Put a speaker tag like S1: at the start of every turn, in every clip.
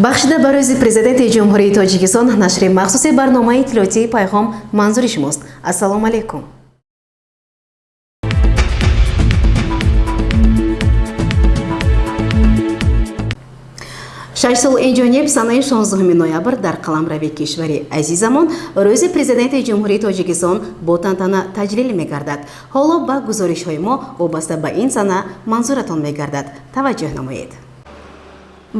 S1: Бахшида ба рӯзи Президенти Ҷумҳурии Тоҷикистон нашри махсуси барномаи иттилоотии «Пайғом» манзури шумост. Ассалому алайкум. 6 сол инҷониб санаи 16 ноябр дар қаламрави кишвари азизамон рӯзи Президенти Ҷумҳурии Тоҷикистон бо тантана таҷлил мегардад. Ҳоло ба гузоришҳои мо вобаста ба ин сана манзуратон мегардад. Таваҷҷӯҳ намоед.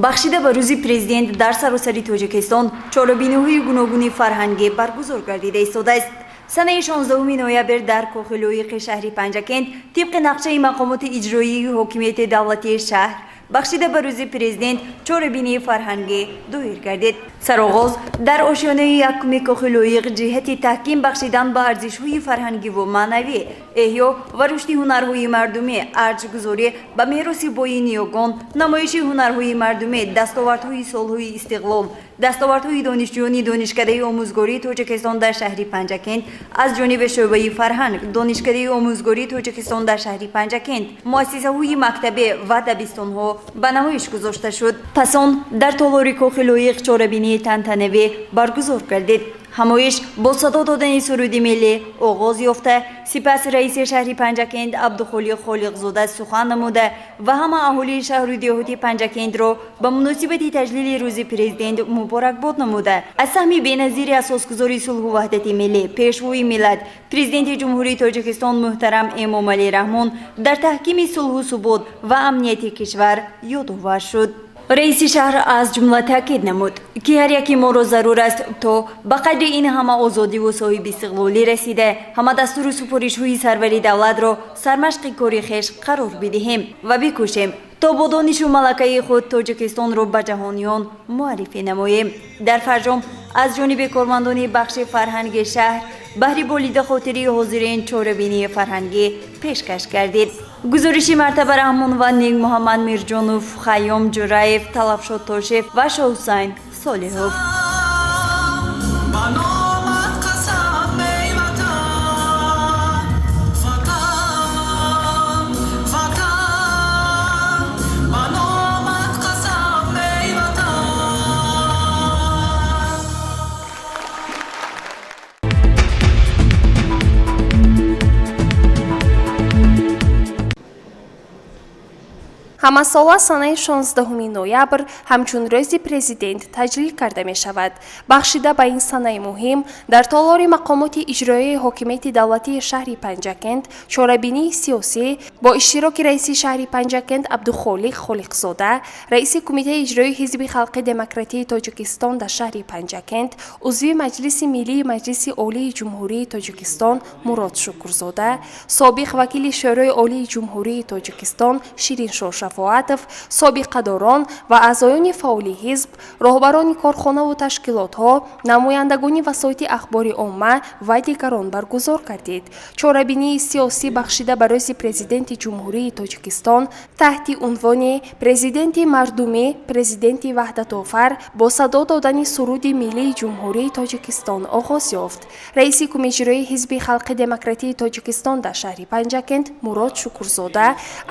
S2: Бахшида ба рӯзи Президент дар саросари Тоҷикистон чорабиниҳои гуногуни фарҳангӣ баргузор гардида истодааст. Санаи 16 ноябр дар Кохи Лоиқи шаҳри Панҷакент тибқи нақшаи мақомоти иҷроии ҳокимияти давлатии шаҳр бахшида ба рӯзи Президент чорабинии фарҳангӣ доир гардид. Сароғоз дар ошёнаи якуми Кохи Лоиқ ҷиҳати таҳким бахшидан ба арзишҳои фарҳангиву маънавӣ, эҳё ва рушди ҳунарҳои мардумӣ, арҷгузорӣ ба мероси бои ниёгон, намоиши ҳунарҳои мардумӣ, дастовардҳои солҳои истиқлол, дастовардҳои донишҷӯёни Донишкадаи омӯзгории Тоҷикистон дар шаҳри Панҷакент аз ҷониби шӯъбаи фарҳанг Донишкадаи омӯзгории Тоҷикистон дар шаҳри Панҷакент, муассисаҳои мактабӣ ва дабистонҳо ба намоиш гузошта шуд. Пас он дар толори Кохи Лоиқ чорабинии тантанавӣ баргузор гардид. Ҳамоиш бо садо додани суруди миллӣ оғоз ёфта, сипас раиси шаҳри Панҷакент Абдухолиқ Холиқзода сухан намуда ва ҳама аҳолии шаҳру деҳоти Панҷакентро ба муносибати таҷлили рӯзи Президент муборакбод намуда, аз саҳми беназири асосгузори сулҳу ваҳдати миллӣ, Пешвои миллат, Президенти Ҷумҳурии Тоҷикистон муҳтарам Эмомалӣ Раҳмон дар таҳкими сулҳу субот ва амнияти кишвар ёдовар шуд. Раиси шаҳр аз ҷумла таъкид намуд, ки ҳар яки моро зарур аст, то ба қадри ин ҳама озодиву соҳибистиқлолӣ расида, ҳама дастуру супоришҳои сарвари давлатро сармашқи кори хеш қарор бидиҳем ва бикӯшем, то бо донишу малакаи худ Тоҷикистонро ба ҷаҳониён муаррифӣ намоем. Дар фарҷом аз ҷониби кормандони бахши фарҳанги шаҳр баҳри болидахотирии ҳозирин чорабинии фарҳангӣ пешкаш гардид. Гузориши Мартаба Раҳмон ва Некмуҳаммад Мирҷонов, Хайём Ҷураев, Талабшод Тошев ва Шоҳҳусайн Солиҳов.
S3: Ба номат қасам, эй Ватан, Ватан, Ватан, ба номат қасам, эй Ватан.
S4: Ҳамасола санаи 16 ноябр ҳамчун рӯзи Президент таҷлил карда мешавад. Бахшида ба ин санаи муҳим дар толори мақомоти иҷроияи ҳокимияти давлатии шаҳри Панҷакент чорабинии сиёсӣ бо иштироки раиси шаҳри Панҷакент Абдухолиқ Холиқзода, раиси Кумитаи иҷроии Ҳизби халқи демократии Тоҷикистон дар шаҳри Панҷакент, узви Маҷлиси Миллии Маҷлиси Олии Ҷумҳурии Тоҷикистон Мурод Шукурзода, собиқ вакили Шӯрои Олии Ҷумҳурии Тоҷикистон Шириншоҳ Шафоатов, собиқадорон ва аъзоёни фаъоли ҳизб, роҳбарони корхонаву ташкилотҳо, намояндагони васоити ахбори омма ва дигарон баргузор гардид. Чорабинии сиёсӣ бахшида ба рӯзи Президенти Ҷумҳурии Тоҷикистон таҳти унвони «Президенти мардумӣ, Президенти ваҳдатофар» бо садо додани суруди миллии Ҷумҳурии Тоҷикистон оғоз ёфт. Раиси Кумиҷроии Ҳизби халқи демократии Тоҷикистон дар шаҳри Панҷакент Мурод Шукурзода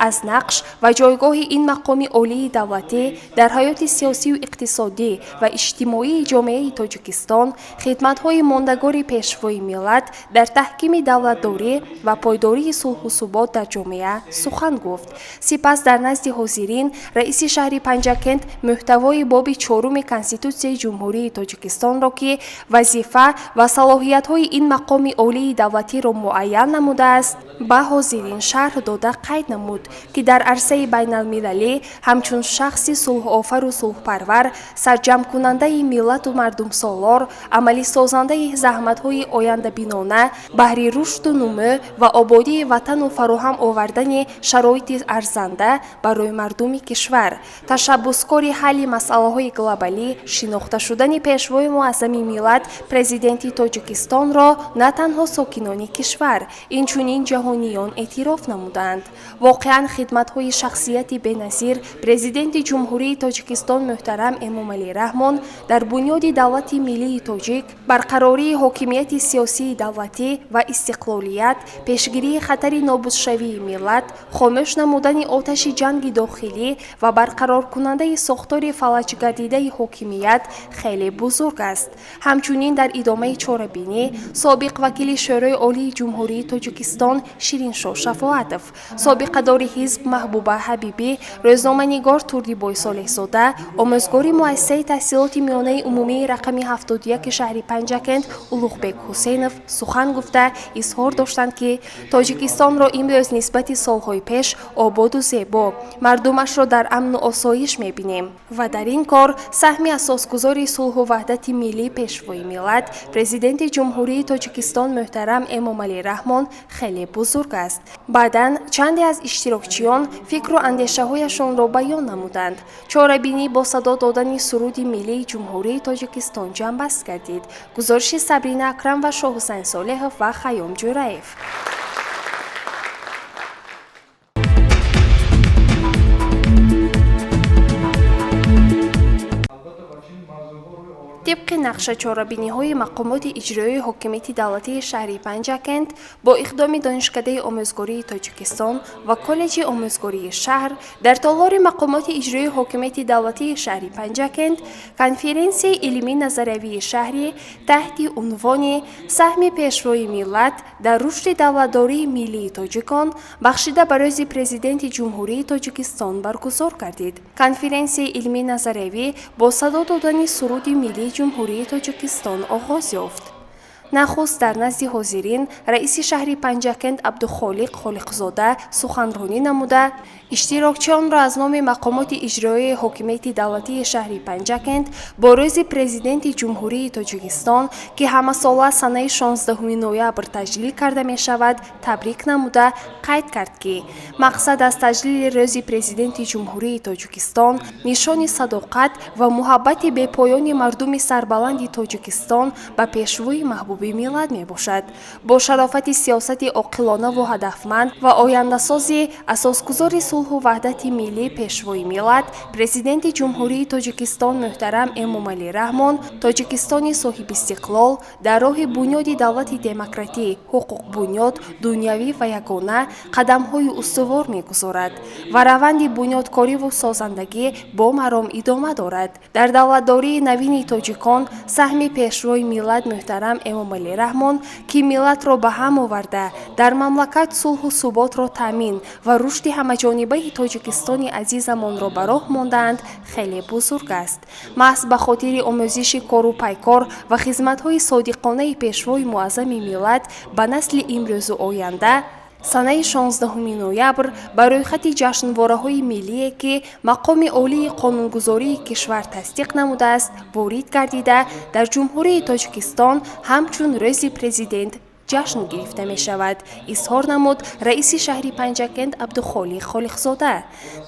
S4: аз нақш ва ҷойгоҳи ин мақоми олии давлатӣ дар ҳаёти сиёсию иқтисодӣ ва иҷтимоии ҷомеаи Тоҷикистон, хидматҳои мондагори Пешвои миллат дар таҳкими давлатдорӣ ва пойдории сулҳу субот дар ҷомеа сухан гуфт. Сипас дар назди ҳозирин раиси шаҳри Панҷакент мӯҳтавои боби чоруми Конститутсияи Ҷумҳурии Тоҷикистонро, ки вазифа ва салоҳиятҳои ин мақоми олии давлатиро муайян намудааст, ба ҳозирин шарҳ дода, қайд намуд, ки дар арсаи байналмилалӣ ҳамчун шахси сулҳофару сулҳпарвар, сарҷамъкунандаи миллату мардумсолор, амалисозандаи заҳматҳои ояндабинона баҳри рушду нумӯ ва ободии ватану фароҳам овардани шароити арзанда барои мардуми кишвар, ташаббускори ҳалли масъалаҳои глобалӣ шинохта шудани Пешвои муаззами миллат, Президенти Тоҷикистонро на танҳо сокинони кишвар, инчунин ҷаҳониён эътироф намуданд. Воқеан, хидматҳои шахсияти шахсияти беназир, Президенти Ҷумҳурии Тоҷикистон муҳтарам Эмомалӣ Раҳмон дар бунёди давлати миллии тоҷик, барқарории ҳокимияти сиёсии давлатӣ ва истиқлолият, пешгирии хатари нобудшавии миллат, хомӯш намудани оташи ҷанги дохилӣ ва барқароркунандаи сохтори фалаҷгардидаи ҳокимият хеле бузург аст. Ҳамчунин дар идомаи чорабинӣ собиқ вакили Шӯрои Олии Ҷумҳурии Тоҷикистон Шириншоҳ Шафоатов, собиқадори ҳизб Маҳбуба Ҳабибӣ, рӯзноманигор Турдибой Солеҳзода, омӯзгори Муассисаи таҳсилоти миёнаи умумии рақами 71 шаҳри Панҷакент Улуғбек Ҳусейнов сухан гуфта, изҳор доштанд, ки Тоҷикистонро имрӯз нисбати солҳои пеш ободу зебо, мардумашро дар амну осоиш мебинем ва дар ин кор саҳми асосгузори сулҳу ваҳдати миллӣ, Пешвои миллат, Президенти Ҷумҳурии Тоҷикистон муҳтарам Эмомалӣ Раҳмон хеле бузург аст. Баъдан чанде аз иштирокчиён фикру андешаҳояшонро баён намуданд. Чорабинӣ бо садо додани суруди миллии Ҷумҳурии Тоҷикистон ҷамъбаст гардид. Гузориши Сабрина Акрам ва Шоҳҳусайн Солеҳов ва Хайём Ҷӯраев. Тибқи нақша, чорабиниҳои мақомоти иҷроии ҳокимияти давлатии шаҳри Панҷакент бо иқдоми Донишкадаи омӯзгории Тоҷикистон ва Коллеҷи омӯзгории шаҳр дар толори мақомоти иҷроии ҳокимияти давлатии шаҳри Панҷакент конференсияи илмӣ назариявии шаҳрӣ таҳти унвони «Саҳми Пешвои миллат дар рушди давлатдории миллии тоҷикон, бахшида ба Рӯзи Президенти Ҷумҳурии Тоҷикистон» баргузор гардид. Конференсияи илмӣ назариявӣ бо садо додани суруди миллии Ҷумҳурии Тоҷикистон оғоз ёфт. Нахуст дар назди ҳозирин раиси шаҳри Панҷакент Абдухолиқ Холиқзода суханронӣ намуда, иштирокчиёнро аз номи мақомоти иҷроияи ҳокимияти давлатии шаҳри Панҷакент бо Рӯзи Президенти Ҷумҳурии Тоҷикистон, ки ҳамасола санаи 16 ноябр таҷлил карда мешавад, табрик намуда, қайд кард, ки мақсад аз таҷлили Рӯзи Президенти Ҷумҳурии Тоҷикистон нишони садоқат ва муҳаббати бепоёни мардуми сарбаланди Тоҷикистон ба Пешвои маҳбуби миллат мебошад. Бо шарофати сиёсати оқилонаву ҳадафманд ва ояндасози асосгузори сулҳу ваҳдати миллӣ, Пешвои миллат, Президенти Ҷумҳурии Тоҷикистон муҳтарам Эмомалӣ Раҳмон, Тоҷикистони соҳибистиқлол дар роҳи бунёди давлати демократӣ, ҳуқуқбунёд, дунявӣ ва ягона қадамҳои устувор мегузорад ва раванди бунёдкориву созандагӣ бо маром идома дорад. Дар давлатдории навини тоҷикон саҳми Пешвои миллат муҳтарам Эмомалӣ Раҳмон, ки миллатро ба ҳам оварда, дар мамлакат сулҳу суботро таъмин ва рушди ҳамаҷонибаи Тоҷикистони азизамонро ба роҳ мондаанд, хеле бузург аст. Маҳз ба хотири омӯзиши кору пайкор ва хизматҳои содиқонаи Пешвои муаззами миллат ба насли имрӯзу оянда, санаи 16 ноябр ба рӯйхати ҷашнвораҳои миллие, ки мақоми олии қонунгузории кишвар тасдиқ намудааст, ворид гардида, дар Ҷумҳурии Тоҷикистон ҳамчун Рӯзи Президент ҷашн гирифта мешавад, изҳор намуд раиси шаҳри Панҷакент Абдухолиқ Холиқзода.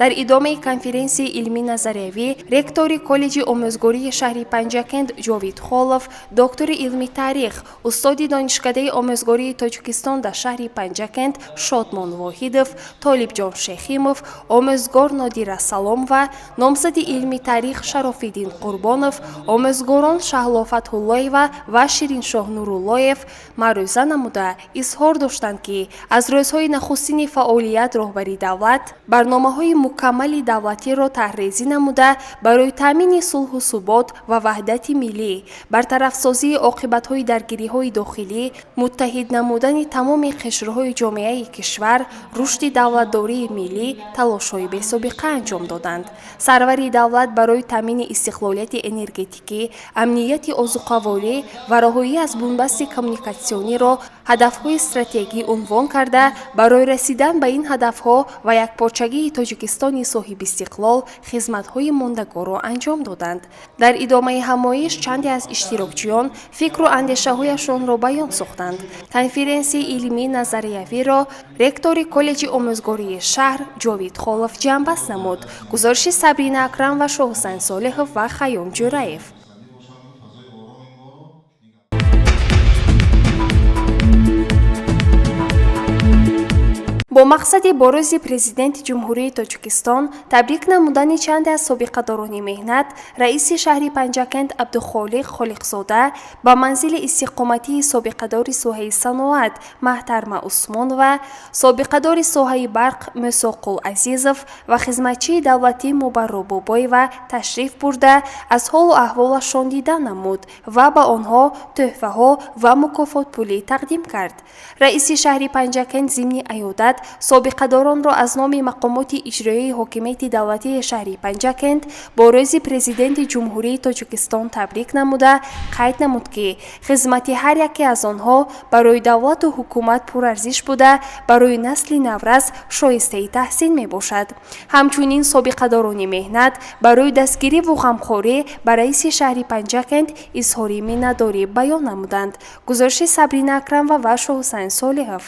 S4: Дар идомаи конференсияи илмӣ назариявӣ ректори Коллеҷи омӯзгории шаҳри Панҷакент Ҷовид Холов, доктори илми таърих, устоди Донишкадаи омӯзгории Тоҷикистон дар шаҳри Панҷакент Шодмон Воҳидов, Толибҷон Шехимов, омӯзгор Нодира Саломова, номзади илми таърих Шарофиддин Қурбонов, омӯзгорон Шаҳло Фатҳуллоева ва Шириншоҳ Нуруллоев маърӯза намуда, изҳор доштанд, ки аз рӯзҳои нахустини фаъолият роҳбари давлат барномаҳои мукаммали давлатиро тарҳрезӣ намуда, барои таъмини сулҳу субот ва ваҳдати миллӣ, бартарафсозии оқибатҳои даргириҳои дохилӣ, муттаҳид намудани тамоми қишрҳои ҷомеаи кишвар, рушди давлатдории миллӣ талошҳои бесобиқа анҷом доданд. Сарвари давлат барои таъмини истиқлолияти энергетикӣ, амнияти озуқаворӣ ва раҳоӣ аз бунбасти коммуникатсиониро ҳадафҳои стратегӣ унвон карда, барои расидан ба ин ҳадафҳо ва якпорчагии Тоҷикистони соҳибистиқлол хизматҳои мондагорро анҷом доданд. Дар идомаи ҳамоиш чанде аз иштирокчиён фикру андешаҳояшонро баён сохтанд. Конференсияи илмии назариявиро ректори Коллеҷи омӯзгории шаҳр Ҷовид Холов ҷамъбаст намуд. Гузориши Сабрина Акрам ва Шоҳҳусайн Солеҳов ва Хайём Ҷӯраев. Бо Мақсади бо рӯзи Президенти Ҷумҳурии Тоҷикистон табрик намудани чанде аз собиқадорони меҳнат, раиси шаҳри Панҷакент Абдухолиқ Холиқзода ба манзили истиқоматии собиқадори соҳаи саноат Маҳтарма Усмонова, собиқадори соҳаи барқ Мӯсоқул Азизов ва хизматчии давлатӣ Мубарро Бобоева ташриф бурда, аз ҳолу аҳволашон дида намуд ва ба онҳо тӯҳфаҳо ва мукофотпулӣ тақдим кард. Раиси шаҳри Панҷакент зимни аёдат собиқадоронро аз номи мақомоти иҷроияи ҳокимияти давлатии шаҳри Панҷакент бо рӯзи Президенти Ҷумҳурии Тоҷикистон табрик намуда, қайд намуд, ки хизмати ҳар яке аз онҳо барои давлату ҳукумат пурарзиш буда, барои насли наврас шоистаи таҳсин мебошад. Ҳамчунин собиқадорони меҳнат барои дастгириву ғамхорӣ ба раиси шаҳри Панҷакент изҳори миннатдорӣ баён намуданд. Гузориши Сабрина Акрамова ва Шоҳусайн Солиҳов.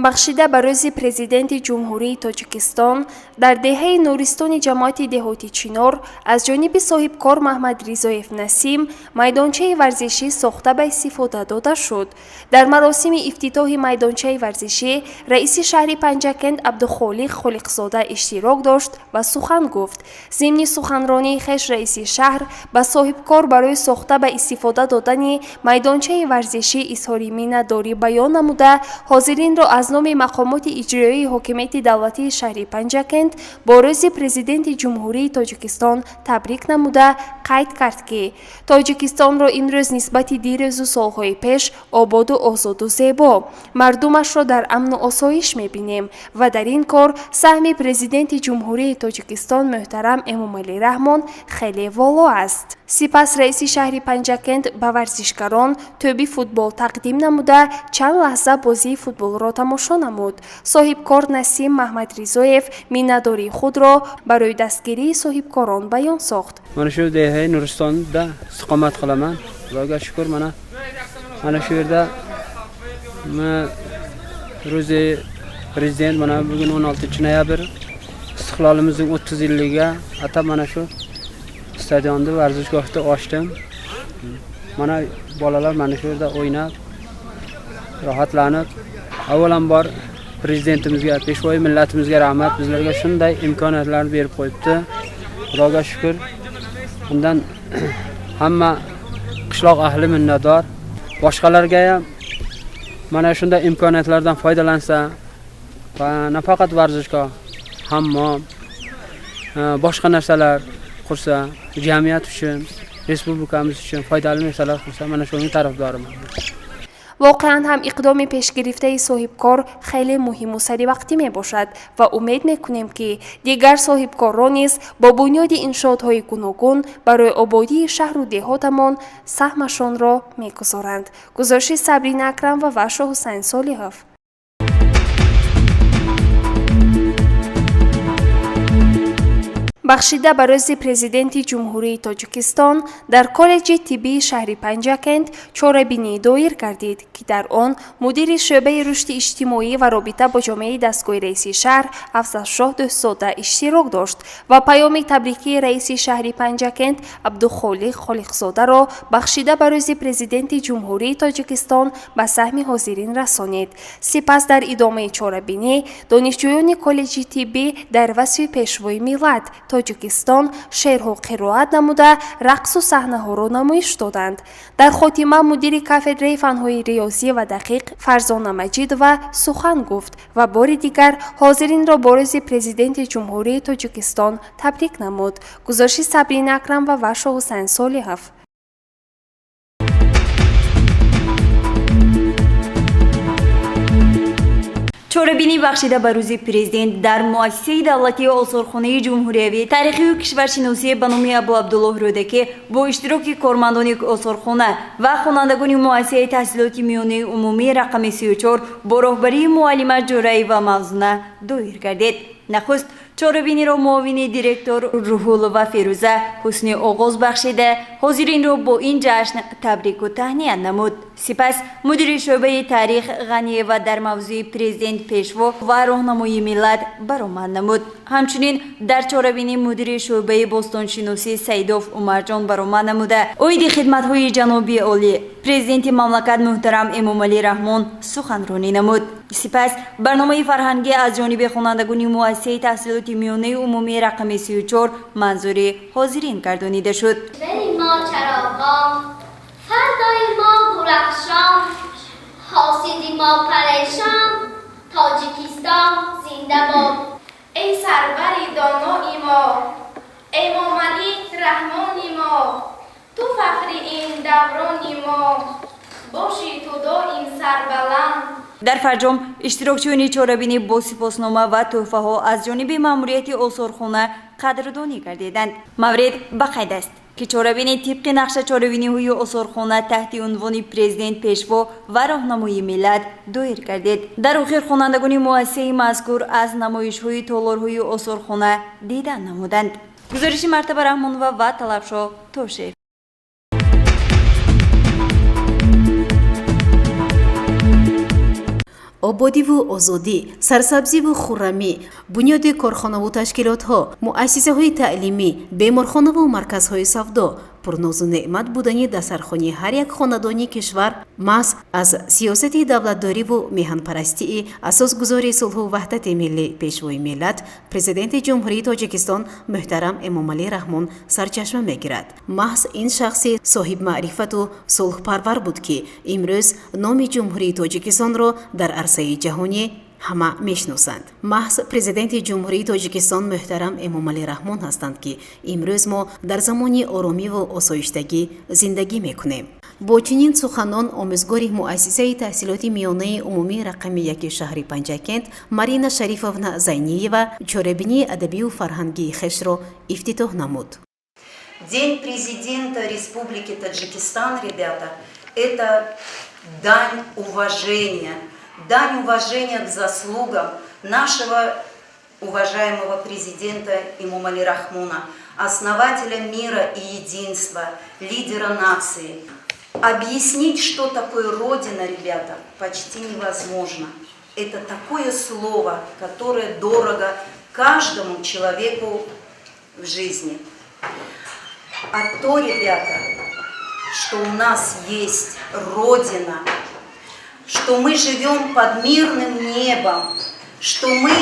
S4: Бахшида ба рӯзи Президенти Ҷумҳурии Тоҷикистон дар деҳаи Нуристони ҷамоати деҳоти Чинор аз ҷониби соҳибкор Маҳмадризоев Насим майдончаи варзишӣ сохта ба истифода дода шуд. Дар маросими ифтитоҳи майдончаи варзишӣ раиси шаҳри Панҷакент Абдухолиқ Холиқзода иштирок дошт ва сухан гуфт. Зимни суханронии хеш раиси шаҳр ба соҳибкор барои сохта ба истифода додани майдончаи варзишӣ изҳори миннатдорӣ баён намуда, ҳозиринро аз номи мақомоти иҷроияи ҳокимияти давлатии шаҳри Панҷакент бо рӯзи Президенти Ҷумҳурии Тоҷикистон табрик намуда, қайд кард, ки Тоҷикистонро имрӯз нисбати дирӯзу солҳои пеш ободу озоду зебо, мардумашро дар амну осоиш мебинем ва дар ин кор саҳми Президенти Ҷумҳурии Тоҷикистон муҳтарам Эмомалӣ Раҳмон хеле воло аст. Сипас раиси шаҳри Панҷакент ба варзишгарон тӯби футбол тақдим намуда, чанд лаҳза бозии футболро тамошо намуд. Соҳибкор Насим Маҳмадризоев миннатдории худро барои дастгирии соҳибкорон баён сохт.
S5: Mana shu dehay Nuristonda istiqomat qilaman. Xudoga shukur, mana shu yerda mana ro'zi prezident mana bugun 16 noyabr istiqlolimizning 30 yilligiga atab mana shu stadionni varzishgohda ochdim. Mana bolalar mana shu yerda o'ynab, rohatlanib, avvalambor prezidentimizga, peshvoyi millatimizga rahmat, bizlarga shunday imkoniyatlarni berib qo'yibdi. Xudoga shukur. Bundan hamma qishloq ahli minnatdor. Boshqalarga ham mana shunday imkoniyatlardan foydalansa, va nafaqat varzishgoh, hammom, boshqa narsalar qursa, jamiyat uchun, respublikamiz uchun foydali narsalar qursa, mana shuning tarafdoriman.
S4: Воқеан ҳам иқдоми пешгирифтаи соҳибкор хеле муҳиму саривақтӣ мебошад ва умед мекунем, ки дигар соҳибкорон низ бо бунёди иншоотҳои гуногун барои ободии шаҳру деҳотамон саҳмашонро мегузоранд. Гузориши Сабрина Акрамова ва Шоҳусайн Солиҳов. Бахшида ба рӯзи Президенти Ҷумҳурии Тоҷикистон дар коллеҷи тиббии шаҳри Панҷакент чорабинӣ доир гардид, ки дар он мудири шӯъбаи рушди иҷтимоӣ ва робита бо ҷомеаи дастгоҳи раиси шаҳр Афзалшоҳ Дӯстзода иштирок дошт ва паёми табрикии раиси шаҳри Панҷакент Абдухолиқ Холиқзодаро бахшида ба рӯзи Президенти Ҷумҳурии Тоҷикистон ба саҳми ҳозирин расонид. Сипас дар идомаи чорабинӣ донишҷӯёни коллеҷи тиббӣ дар васфи пешвои миллат Тоҷикистон шеърҳо қироат намуда, рақсу саҳнаҳоро намоиш доданд. Дар хотима мудири кафедраи фанҳои риёзӣ ва дақиқ Фарзона Маҷидова сухан гуфт ва бори дигар ҳозиринро бо рӯзи Президенти Ҷумҳурии Тоҷикистон табрик намуд. Гузориши Сабрина Акрамова ва Шоҳусайн Солиҳов.
S2: Чорабинӣ бахшида ба рӯзи президент дар муассисаи давлатии осорхонаи ҷумҳуриявӣ таърихию кишваршиносӣ ба номи Абу Абдуллоҳ Рӯдакӣ бо иштироки кормандони осорхона ва хонандагони муассисаи таҳсилоти миёнаи умумӣ рақами 34 бо роҳбарии муаллима Ҷӯраева Мавзуна доир гардид. Нахуст чорабиниро муовини директор Рӯҳулова Ферӯза ҳусни оғоз бахшида, ҳозиринро бо ин ҷашн табрику таҳният намуд. Сипас мудири шӯъбаи таърих Ғаниева дар мавзӯи Президент, пешво ва роҳнамои миллат баромад намуд. Ҳамчунин дар чорабинӣ мудири шӯъбаи бостоншиносӣ Саидов Умарҷон баромад намуда, оиди хидматҳои ҷаноби олӣ, президенти мамлакат муҳтарам Эмомалӣ Раҳмон суханронӣ намуд. Сипас барномаи фарҳангӣ аз ҷониби хонандагони муассисаи таҳсилоти миёнаи умумии рақами 34 манзури ҳозирин гардонида шуд.
S6: Мо чароғон, фардои мо дурахшон, ҳосиди мо парешон, Тоҷикистон зинда бод!
S7: Эй сарвари донои мо, Эмомалӣ Раҳмони мо, ту фахри ин даврони мо, бошӣ ту доим сарбаланд.
S2: Дар фарҷом иштирокчиёни чорабинӣ бо сипоснома ва тӯҳфаҳо аз ҷониби маъмурияти осорхона қадрдонӣ гардиданд. Маврид ба қайд аст, ки чорабинӣ тибқи нақша чорабиниҳои осорхона таҳти унвони Президент, пешво ва роҳнамои миллат доир гардид. Дар охир хонандагони муассисаи мазкур аз намоишҳои толорҳои осорхона дидан намуданд. Гузориши Мартаба Раҳмонова ва Талабшоҳ Тошев.
S1: Ободиву озодӣ, сарсабзиву хуррамӣ, бунёди корхонаву ташкилотҳо, муассисаҳои таълимӣ, беморхонаву марказҳои савдо, пурнозу неъмат будани дастархони ҳар як хонадони кишвар маҳз аз сиёсати давлатдориву меҳанпарастии асосгузори сулҳу ваҳдати миллӣ, пешвои миллат, Президенти Ҷумҳурии Тоҷикистон муҳтарам Эмомалӣ Раҳмон сарчашма мегирад. Маҳз ин шахси соҳибмаърифату сулҳпарвар буд, ки имрӯз номи Ҷумҳурии Тоҷикистонро дар арсаи ҷаҳонӣ ҳама мешиносанд. Маҳз Президенти Ҷумҳурии Тоҷикистон муҳтарам Эмомалӣ Раҳмон ҳастанд, ки имрӯз мо дар замони оромиву осоиштагӣ зиндагӣ мекунем. Бо чунин суханон омӯзгори муассисаи таҳсилоти миёнаи умумии рақами 1 шаҳри Панҷакент Марина Шарифовна Зайниева чорабинии адабию фарҳангии хешро ифтитоҳ намуд.
S8: День президента Республики Таджикистан, ребята, это дань уважения, дань уважения к заслугам нашего уважаемого президента Эмомали Рахмона, основателя мира и единства, лидера нации. Объяснить, что такое Родина, ребята, почти невозможно. Это такое слово, которое дорого каждому человеку в жизни. А то, ребята, что у нас есть Родина, что мы живем под мирным небом, что мы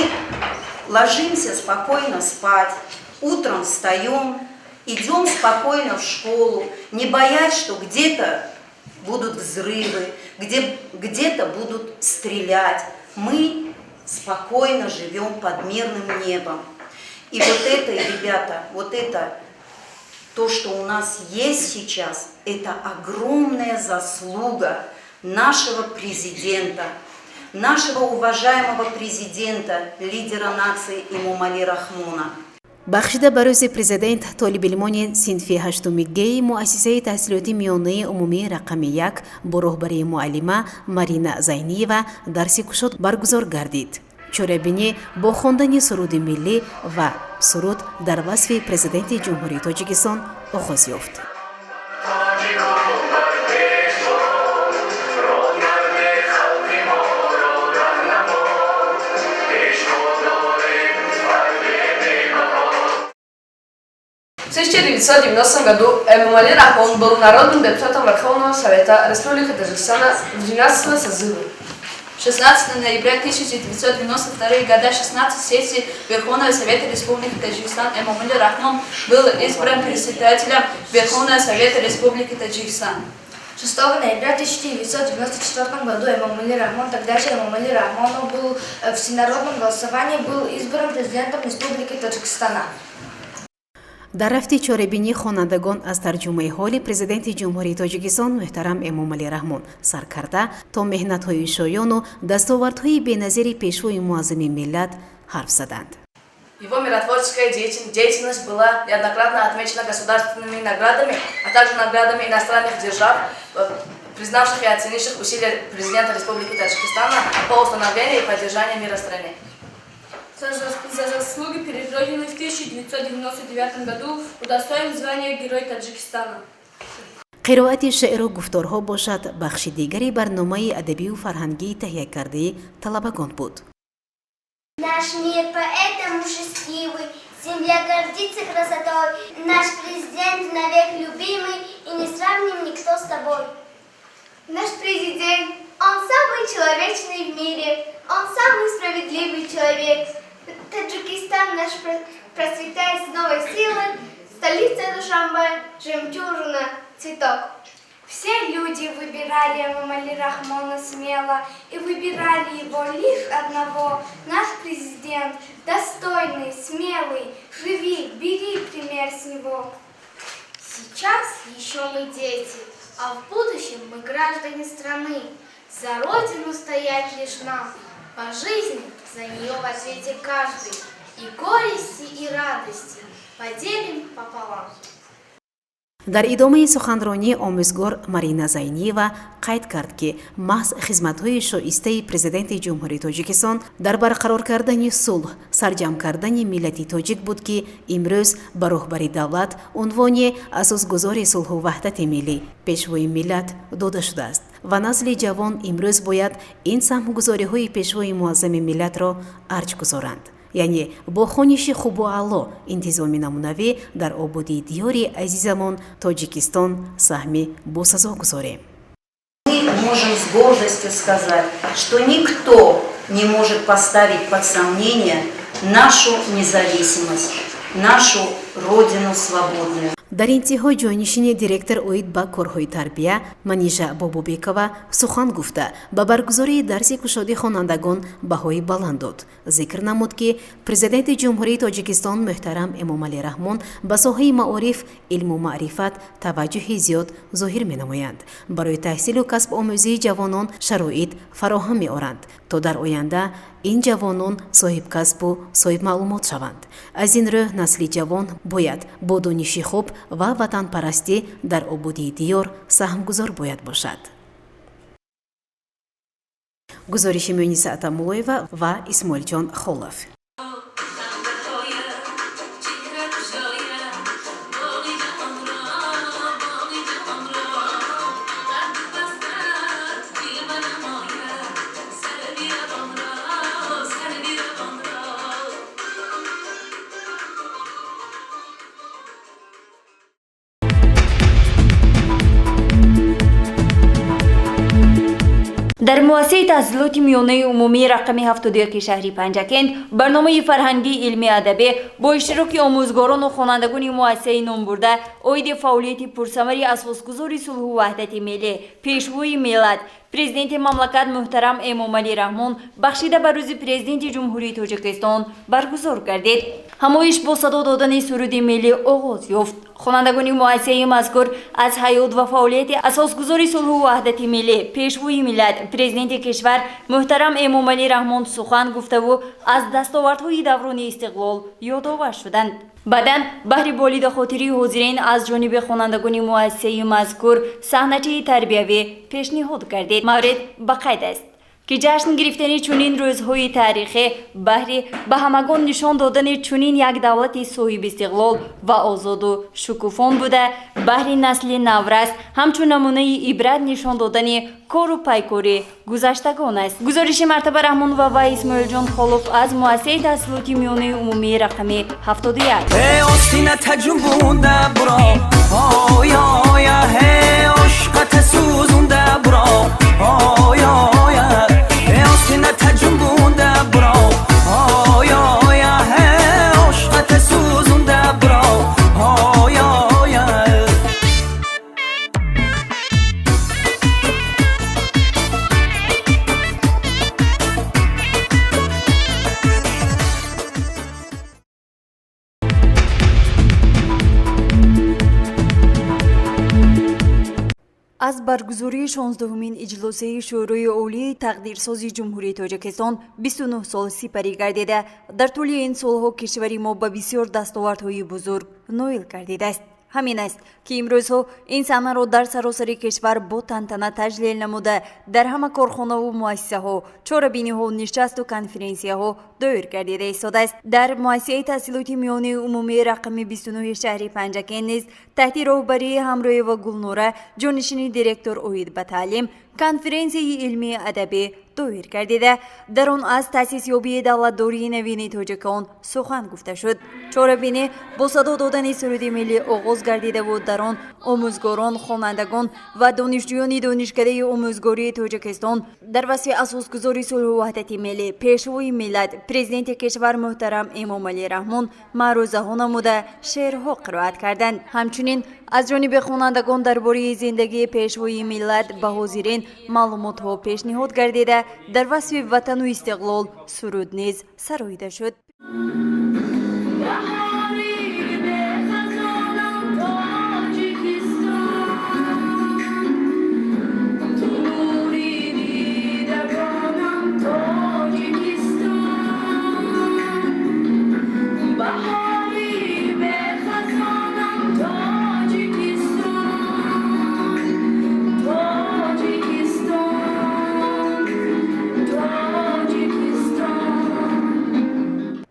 S8: ложимся спокойно спать, утром встаем, идем спокойно в школу, не боясь, что где-то будут взрывы, где-то будут стрелять. Мы спокойно живем под мирным небом. И вот это, ребята, вот это, то, что у нас есть сейчас, это огромная заслуга нашего президента, нашего уважаемого президента, лидера нации Эмомали Рахмона.
S1: Бахшида ба рӯзи президент толибилмони синфи ҳаштуми Г муассисаи таҳсилоти миёнаи умумии рақами 1 бо роҳбарии муаллима Марина Зайниева дарси кушод баргузор гардид. Чорабинӣ бо хондани суруди миллӣ ва суруд дар васфи Президенти Ҷумҳурии Тоҷикистон оғоз ёфт.
S9: В 1990 году Эмомали Рахмон был народным депутатом Верховного Совета Республики Таджикистана в 12 созыва.
S10: 16 ноября 1992 года, 16 сессии Верховного Совета Республики Таджикистан, Эмомали Рахмон был избран председателем Верховного Совета Республики Таджикистан.
S7: 6 ноября 1994 году Эмомали Рахмон, тогда же Эмомали Рахмонов, был в всенародном голосовании был избран президентом Республики Таджикистана.
S1: Дар рафти чорабинӣ хонандагон аз тарҷумаи ҳоли Президенти Ҷумҳурии Тоҷикистон муҳтарам Эмомалӣ Раҳмон сар карда то меҳнатҳои шоёну дастовардҳои беназири пешвои муаззами миллат ҳарф заданд.
S9: Его миротворческая деятельность была неоднократно отмечена государственными наградами, а также наградами иностранных держав, признавших и оценивших усилия президента Республики Таджикистана по установлению и поддержанию мира в стране.
S7: За заслуги перед Родиной в 1999 году удостоен звания Герой Таджикистана.
S1: Қироати шеъру гуфторҳо бошад, бахши дигари барномаи адабию фарҳангии таҳиякардаи талабагон буд.
S6: Наш мир поэтому счастливый, земля гордится красотой, наш президент навек любимый, и не сравним никто с тобой.
S7: Наш президент, он самый человечный в мире, он самый справедливый человек. Таджикистан наш процветает с новой силой, столица Душанбе, жемчужина, цветок.
S11: Все люди выбирали Эмомали Рахмона смело и выбирали его лишь одного. Наш президент достойный, смелый, живи, бери пример с него.
S6: Сейчас еще мы дети, а в будущем мы граждане страны. За родину стоять лишь нам, по жизни за нее в ответе каждый. И горести, и радости поделим пополам.
S1: Дар идомаи суханронӣ омӯзгор Марина Зайниева қайд кард, ки маҳз хизматҳои шоистаи Президенти Ҷумҳурии Тоҷикистон дар барқарор кардани сулҳ, сарҷамъ кардани миллати тоҷик буд, ки имрӯз ба роҳбари давлат унвони асосгузори сулҳу ваҳдати миллӣ, Пешвои миллат дода шудааст ва насли ҷавон имрӯз бояд ин саҳмгузориҳои Пешвои муаззами миллатро арҷ гузоранд, яъне бо хониши хубу аъло, интизоми намунавӣ дар ободии диёри азизамон Тоҷикистон саҳми босазо гузорем.
S8: Мы можем с гордостью сказать, что никто не может поставить под сомнение нашу независимость, нашу Родину свободную.
S1: Дар интиҳо ҷойнишини директор оид ба корҳои тарбия Манижа Бобобекова сухан гуфта, ба баргузории дарси кушоди хонандагон баҳои баланд дод. Зикр намуд, ки Президенти Ҷумҳурии Тоҷикистон муҳтарам Эмомалӣ Раҳмон ба соҳаи маориф, илму маърифат таваҷҷӯҳи зиёд зоҳир менамоянд, барои таҳсилу касбомӯзии ҷавонон шароит фароҳам меоранд, то дар оянда ин ҷавонон соҳибкасбу соҳибмаълумот шаванд. Аз ин рӯ насли ҷавон бояд бо дониши хуб ва ватанпарастӣ дар ободии диёр саҳмгузор бояд бошад. Гузориши Муниса Атамулоева ва Исмоилҷон Холов.
S2: Дар муассисаи таҳсилоти миёнаи умумии рақами 71 шаҳри Панҷакент барномаи фарҳангии илмии адабӣ бо иштироки омӯзгорону хонандагони муассисаи номбурда оиди фаъолияти пурсамари асосгузори сулҳу ваҳдати миллӣ, Пешвои миллат, Президенти мамлакат муҳтарам Эмомалӣ Раҳмон бахшида ба Рӯзи Президенти Ҷумҳурии Тоҷикистон баргузор гардид. Ҳамоиш бо садо додани суруди миллӣ оғоз ёфт. Хонандагони муассисаи мазкур аз ҳаёт ва фаъолияти асосгузори сулҳу ваҳдати миллӣ, Пешвои миллат, Президенти кишвар муҳтарам Эмомалӣ Раҳмон сухан гуфтаву аз дастовардҳои даврони истиқлол ёдовар шуданд. Баъдан баҳри болидахотирии ҳозирин аз ҷониби хонандагони муассисаи мазкур саҳначаи тарбиявӣ пешниҳод гардид. Маврид ба қайд аст, ки ҷашн гирифтани чунин рӯзҳои таърихӣ баҳри ба ҳамагон нишон додани чунин як давлати соҳибистиқлол ва озоду шукуфон буда, баҳри насли наврас ҳамчун намунаи ибрат нишон додани кору пайкори гузаштагон аст. Гузориши Мартаба Раҳмонова ва Исмоилҷон Холов аз муассисаи таҳсилоти миёнаи умумии рақами 71.
S3: Остина таҷунбунда буро, оя, ошқата сӯзунда буро, оя, остина таҷунбунда буро, оя, ошқата сӯзунда буро, оя.
S2: Аз баргузории 16-умин иҷлосияи Шӯрои Олии тақдирсози Ҷумҳурии Тоҷикистон 29 сол сипарӣ гардида, дар тӯли ин солҳо кишвари мо ба бисёр дастовардҳои бузург ноил гардидааст. Ҳамин аст, ки имрӯзҳо ин саҳнаро дар саросари кишвар бо тантана таҷлил намуда, дар ҳама корхонаву муассисаҳо чорабиниҳо, нишасту конференсияҳо доир гардида истодааст. Дар муассисаи таҳсилоти миёнаи умумии рақами 29 шаҳри Панҷакент низ таҳти роҳбарии Ҳамроева Гулнора, ҷонишини директор оид ба таълим, конференсияи илмии адабӣ доир гардида, дар он аз таъсисёбии давлатдории навини тоҷикон сухан гуфта шуд. Чорабинӣ бо садо додани суруди миллӣ оғоз гардидаву дар он омӯзгорон, хонандагон ва донишҷӯёни Донишкадаи омӯзгории Тоҷикистон дар васфи асосгузори сулҳу ваҳдати миллӣ, Пешвои миллат, Президенти кишвар муҳтарам Эмомалӣ Раҳмон маърӯзаҳо намуда, шеърҳо қироат карданд. Ҳамчунин аз ҷониби хонандагон дар бораи зиндагии Пешвои миллат ба ҳозирин маълумотҳо пешниҳод гардида, дар васфи ватану истиқлол суруд низ сароида шуд.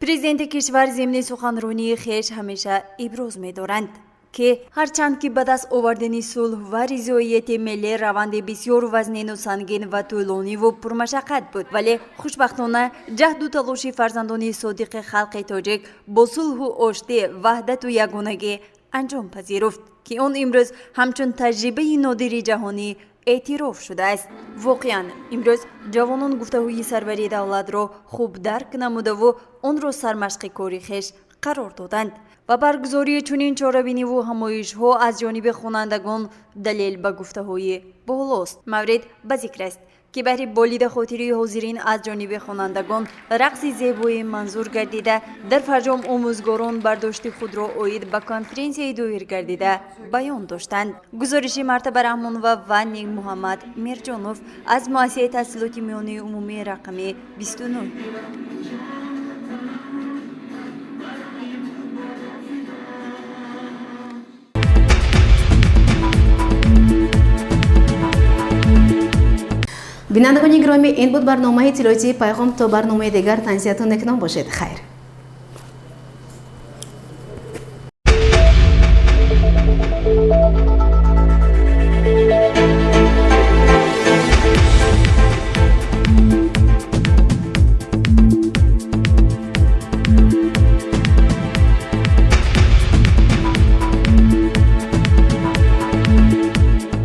S2: Президенти кишвар зимни суханронии хеш ҳамеша иброз медоранд, ки ҳарчанд ки ба даст овардани сулҳ ва ризоияти миллӣ раванди бисёр вазнину сангин ва тӯлониву пурмашаққат буд, вале хушбахтона ҷаҳду талоши фарзандони содиқи халқи тоҷик бо сулҳу оштӣ, ваҳдату ягонагӣ анҷом пазируфт, ки он имрӯз ҳамчун таҷрибаи нодири ҷаҳонӣ эътироф шудааст. Воқеан, имрӯз ҷавонон гуфтаҳои сарвари давлатро хуб дарк намудаву онро сармашқи кори хеш қарор доданд ва баргузории чунин чорабиниву ҳамоишҳо аз ҷониби хонандагон далел ба гуфтаҳои болост. Маврид ба зикр аст, ки баҳри болида хотирии ҳозирин аз ҷониби хонандагон рақси зебои манзур гардида, дар фарҷом омӯзгорон бардошти худро оид ба конференсияи доир гардида баён доштанд. Гузориши Мартаба Раҳмонова ва Муҳаммад Мирҷонов аз муассисаи таҳсилоти миёнаи умумии рақами 29.
S1: Бинандагони гиромӣ, ин буд барномаи иттилоотии Пайғом. То барномаи дигар тансиҳатон некном бошед. Хайр.